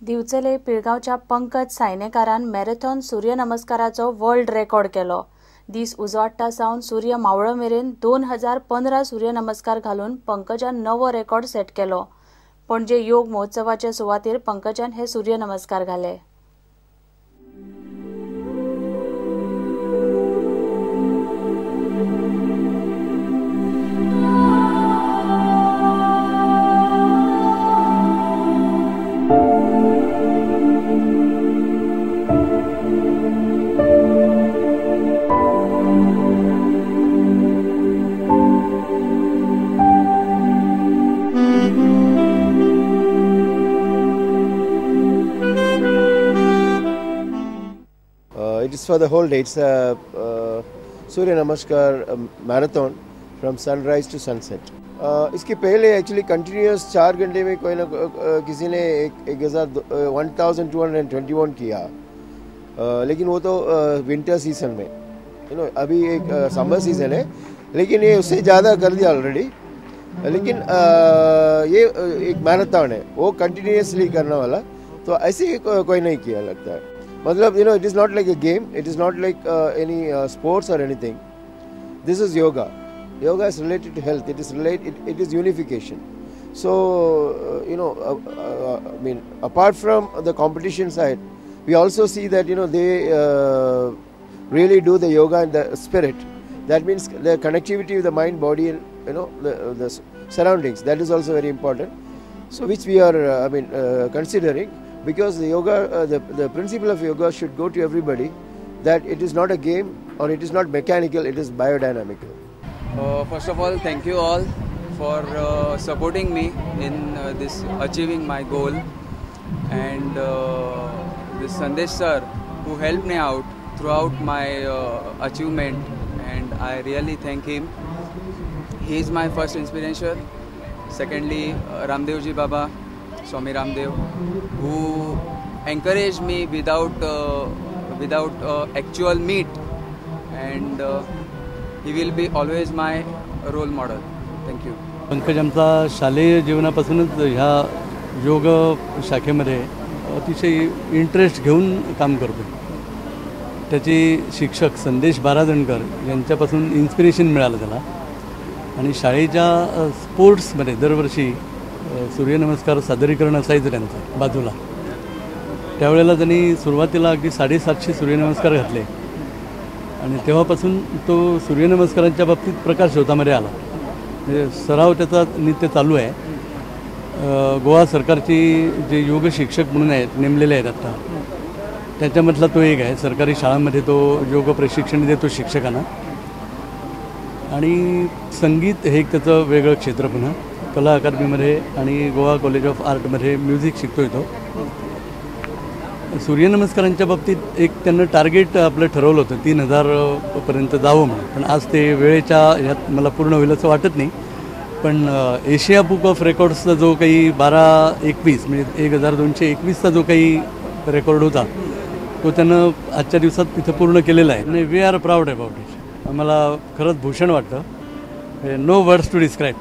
दिवचले पिळगांवच्या पंकज सायनेकारान marathon सूर्यनमस्काराचो world record केलो. दीस उजवाडटा सावन सूर्य मावळो मेरेन 2015 सूर्यनमस्कार घालून पंकजान नवो रेकॉर्ड सेट केलो. पणजे योग महोत्सवाचे सुवातेर पंकजान हे सूर्यनमस्कार घाले. It is for the whole day. It's a Surya Namaskar marathon from sunrise to sunset. इसके पहले एक्चुअली कंटिन्यूअस 4 घंटे में कोई ना किसी ने 1221 किया, लेकिन वो तो विंटर सीजन में, you know, अभी एक समर सीजन है, लेकिन ये उससे ज़्यादा कर दिया ऑलरेडी. लेकिन ये एक मैराथन है, वो कंटिन्यूअसली करने वाला, तो ऐसे ही कोई नहीं किया लगता है. मतलब you know, it is not like a game, it is not like any sports or anything. This is yoga. Yoga is related to health. It is related. It is unification. So you know, I mean, apart from the competition side, we also see that you know they really do the yoga in the spirit. That means the connectivity with the mind, body, and you know the surroundings. That is also very important. So which we are, I mean, considering. Because the yoga, the principle of yoga should go to everybody, that it is not a game or it is not mechanical, it is biodynamical. First of all, thank you all for supporting me in this achieving my goal, and this Sandesh sir who helped me out throughout my achievement, and I really thank him. He is my first inspiration. Secondly, Ramdev Ji Baba, Swami Ramdev, who encouraged me without actual meet, and he will be always my role model. Thank you. Pankaj आमचा शालेय जीवनापासूनच ह्या योग शाखेमध्ये अतिशय interest घेऊन काम करतो. त्याचे शिक्षक संदेश बाराजणकर यांच्यापासून इन्स्पिरेशन मिळालं त्याला, आणि शाळेच्या स्पोर्ट्समध्ये दरवर्षी सूर्यनमस्कार सादरीकरण असायचं त्यांचं बाजूला. त्यावेळेला त्यांनी सुरुवातीला अगदी 750 सूर्यनमस्कार घातले, आणि तेव्हापासून तो सूर्यनमस्कारांच्या बाबतीत प्रकाश झोतामध्ये आला. म्हणजे सराव त्याचा नित्य चालू आहे. गोवा सरकारची जे योग शिक्षक म्हणून आहेत नेमलेले आहेत आत्ता, त्याच्यामधला तो एक आहे. सरकारी शाळांमध्ये तो योग प्रशिक्षण देतो शिक्षकांना. आणि संगीत हे एक त्याचं वेगळं क्षेत्र, पुन्हा कला अकादमीमध्ये आणि गोवा कॉलेज ऑफ आर्टमध्ये म्युझिक शिकतो येतो. सूर्यनमस्कारांच्या बाबतीत एक त्यांना टार्गेट आपलं ठरवलं होतं 3000पर्यंत जावं म्हणून, पण आज ते वेळेच्या ह्यात मला पूर्ण होईल असं वाटत नाही. पण एशिया बुक ऑफ रेकॉर्ड्सचा जो काही 1221 म्हणजे 1221चा जो काही रेकॉर्ड होता तो त्यानं आजच्या दिवसात तिथं पूर्ण केलेला आहे. आणि we are proud about it. आम्हाला खरंच भूषण वाटतं. No words to describe.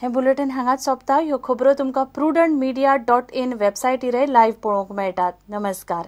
हे बुलेटिन हांगाच सोंपता. ह्यो खबरो तुमकां prudentmedia.in वेबसायटीर लायव्ह पळोवंक मेळटात. नमस्कार.